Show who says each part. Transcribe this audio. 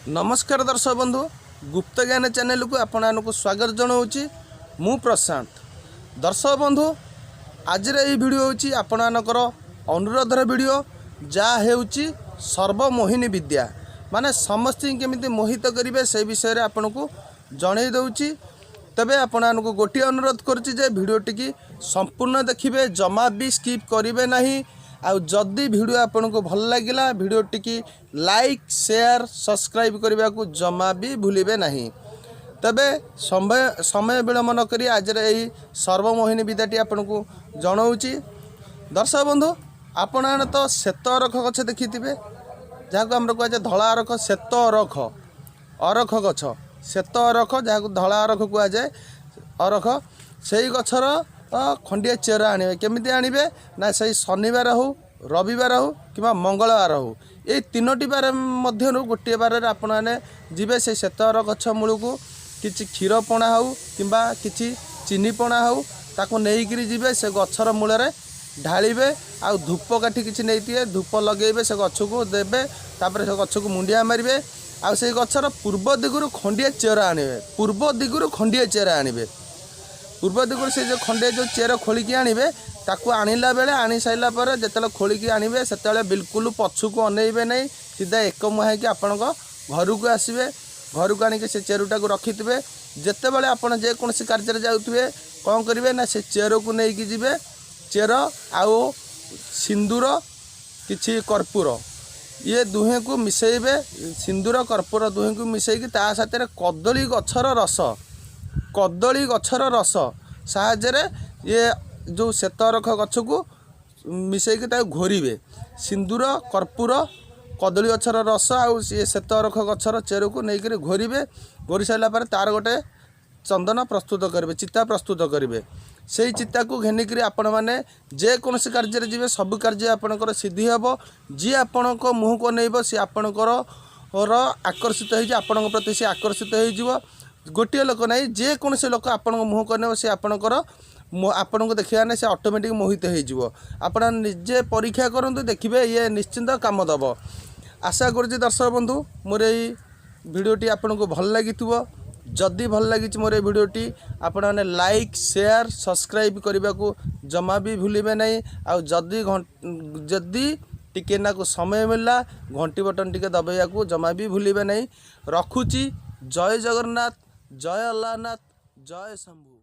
Speaker 1: ନମସ୍କାର ଦର୍ଶକ ବନ୍ଧୁ, ଗୁପ୍ତ ଜ୍ଞାନ ଚ୍ୟାନେଲକୁ ଆପଣମାନଙ୍କୁ ସ୍ୱାଗତ ଜଣାଉଛି। ମୁଁ ପ୍ରଶାନ୍ତ। ଦର୍ଶକ ବନ୍ଧୁ, ଆଜିର ଏହି ଭିଡ଼ିଓ ହେଉଛି ଆପଣମାନଙ୍କର ଅନୁରୋଧର ଭିଡ଼ିଓ, ଯାହା ହେଉଛି ସର୍ବମୋହିନୀ ବିଦ୍ୟା, ମାନେ ସମସ୍ତଙ୍କୁ କେମିତି ମୋହିତ କରିବେ, ସେଇ ବିଷୟରେ ଆପଣଙ୍କୁ ଜଣାଇ ଦେଉଛି। ତେବେ ଆପଣମାନଙ୍କୁ ଗୋଟିଏ ଅନୁରୋଧ କରୁଛି ଯେ ଭିଡ଼ିଓଟିକି ସମ୍ପୂର୍ଣ୍ଣ ଦେଖିବେ, ଜମା ବି ସ୍କିପ୍ କରିବେ ନାହିଁ। ଆଉ ଯଦି ଭିଡ଼ିଓ ଆପଣଙ୍କୁ ଭଲ ଲାଗିଲା, ଭିଡ଼ିଓଟିକି ଲାଇକ୍, ସେୟାର, ସବସ୍କ୍ରାଇବ୍ କରିବାକୁ ଜମା ବି ଭୁଲିବେ ନାହିଁ। ତେବେ ସମୟ ବିଳମ୍ବ ନ କରି ଆଜିର ଏହି ସର୍ବମୋହିନୀ ବିଦ୍ୟାଟି ଆପଣଙ୍କୁ ଜଣାଉଛି। ଦର୍ଶକ ବନ୍ଧୁ, ଆପଣମାନେ ତ ଶ୍ଵେତ ଅରଖ ଗଛ ଦେଖିଥିବେ, ଯାହାକୁ ଆମର କୁହାଯାଏ ଧଳା ଅରଖ, ଶ୍ଵେତ ଅରଖ, ଅରଖ ଗଛ, ଶ୍ଵେତ ଅରଖ, ଯାହାକୁ ଧଳା ଅରଖ କୁହାଯାଏ, ଅରଖ। ସେଇ ଗଛର ଖଣ୍ଡିଏ ଚେର ଆଣିବେ। କେମିତି ଆଣିବେ ନା, ସେଇ ଶନିବାର ହେଉ, ରବିବାର ହେଉ କିମ୍ବା ମଙ୍ଗଳବାର ହେଉ, ଏଇ ତିନୋଟି ବାର ମଧ୍ୟରୁ ଗୋଟିଏ ବାରରେ ଆପଣମାନେ ଯିବେ। ସେଇ ଶ୍ଵେତ ଅରଖ ଗଛ ମୂଳକୁ କିଛି କ୍ଷୀର ପଣା ହେଉ କିମ୍ବା କିଛି ଚିନି ପଣା ହେଉ, ତାକୁ ନେଇକିରି ଯିବେ, ସେ ଗଛର ମୂଳରେ ଢାଳିବେ। ଆଉ ଧୂପକାଠି କିଛି ନେଇଥିବେ, ଧୂପ ଲଗେଇବେ, ସେ ଗଛକୁ ଦେବେ। ତାପରେ ସେ ଗଛକୁ ମୁଣ୍ଡିଆ ମାରିବେ। ଆଉ ସେଇ ଗଛର ପୂର୍ବ ଦିଗରୁ ଖଣ୍ଡିଏ ଚେର ଆଣିବେ। ପୂର୍ବ ଦିଗରୁ ଖଣ୍ଡିଏ ଚେର ଆଣିବେ। ପୂର୍ବ ଦିଗରୁ ସେ ଯେଉଁ ଖଣ୍ଡିଏ ଯେଉଁ ଚେର ଖୋଳିକି ଆଣିବେ, ତାକୁ ଆଣିଲା ବେଳେ, ଆଣି ସାରିଲା ପରେ ଯେତେବେଳେ ଖୋଳିକି ଆଣିବେ, ସେତେବେଳେ ବିଲକୁଲ ପଛକୁ ଅନେଇବେ ନାହିଁ। ସିଧା ଏକ ମୁହାଁ ହେଇକି ଆପଣଙ୍କ ଘରକୁ ଆସିବେ। ଘରକୁ ଆଣିକି ସେ ଚେରୁଟାକୁ ରଖିଥିବେ। ଯେତେବେଳେ ଆପଣ ଯେକୌଣସି କାର୍ଯ୍ୟରେ ଯାଉଥିବେ, କ'ଣ କରିବେ ନା, ସେ ଚେରକୁ ନେଇକି ଯିବେ। ଚେର ଆଉ ସିନ୍ଦୁର, କିଛି କର୍ପୂର, ଇଏ ଦୁହେଁକୁ ମିଶାଇବେ। ସିନ୍ଦୁର କର୍ପୂର ଦୁହେଁକୁ ମିଶାଇକି ତା ସାଥିରେ କଦଳୀ ଗଛର ରସ, କଦଳୀ ଗଛର ରସ ସାହାଯ୍ୟରେ ଇଏ ଯେଉଁ ଶ୍ଵେତ ଅରଖ ଗଛକୁ ମିଶାଇକି ତାକୁ ଘୋରିବେ। ସିନ୍ଦୁର, କର୍ପୂର, କଦଳୀ ଗଛର ରସ ଆଉ ସିଏ ଶ୍ଵେତ ଅରଖ ଗଛର ଚେରକୁ ନେଇକରି ଘୋରିବେ। ଘୋରି ସାରିଲା ପରେ ତାର ଗୋଟେ ଚନ୍ଦନ ପ୍ରସ୍ତୁତ କରିବେ, ଚିତା ପ୍ରସ୍ତୁତ କରିବେ। ସେଇ ଚିତାକୁ ଘେନିକିରି ଆପଣମାନେ ଯେକୌଣସି କାର୍ଯ୍ୟରେ ଯିବେ, ସବୁ କାର୍ଯ୍ୟ ଆପଣଙ୍କର ସିଦ୍ଧି ହେବ। ଯିଏ ଆପଣଙ୍କ ମୁହଁକୁ ଅନେଇବ, ସିଏ ଆପଣଙ୍କର ର ଆକର୍ଷିତ ହେଇଯିବ, ଆପଣଙ୍କ ପ୍ରତି ସିଏ ଆକର୍ଷିତ ହେଇଯିବ। ଗୋଟିଏ ଲୋକ ନାହିଁ, ଯେକୌଣସି ଲୋକ ଆପଣଙ୍କ ମୁହଁକୁ ଅନେଇବ, ସେ ଆପଣଙ୍କର ଆପଣଙ୍କୁ ଦେଖିବା ନାହିଁ, ସେ ଅଟୋମେଟିକ୍ ମୋହିତ ହେଇଯିବ। ଆପଣ ନିଜେ ପରୀକ୍ଷା କରନ୍ତୁ, ଦେଖିବେ ଇଏ ନିଶ୍ଚିନ୍ତ କାମ ଦେବ। ଆଶା କରୁଛି ଦର୍ଶକ ବନ୍ଧୁ, ମୋର ଏଇ ଭିଡ଼ିଓଟି ଆପଣଙ୍କୁ ଭଲ ଲାଗିଥିବ। ଯଦି ଭଲ ଲାଗିଛି ମୋର ଏଇ ଭିଡ଼ିଓଟି, ଆପଣମାନେ ଲାଇକ୍, ସେୟାର, ସବସ୍କ୍ରାଇବ୍ କରିବାକୁ ଜମା ବି ଭୁଲିବେ ନାହିଁ। ଆଉ ଯଦି ଟିକେ ନାକୁ ସମୟ ମିଳିଲା, ଘଣ୍ଟି ବଟନ୍ ଟିକେ ଦବାଇବାକୁ ଜମା ବି ଭୁଲିବେ ନାହିଁ। ରଖୁଛି। ଜୟ ଜଗନ୍ନାଥ, ଜୟ ଅଲାରନାଥ, ଜୟ ଶମ୍ଭୁ।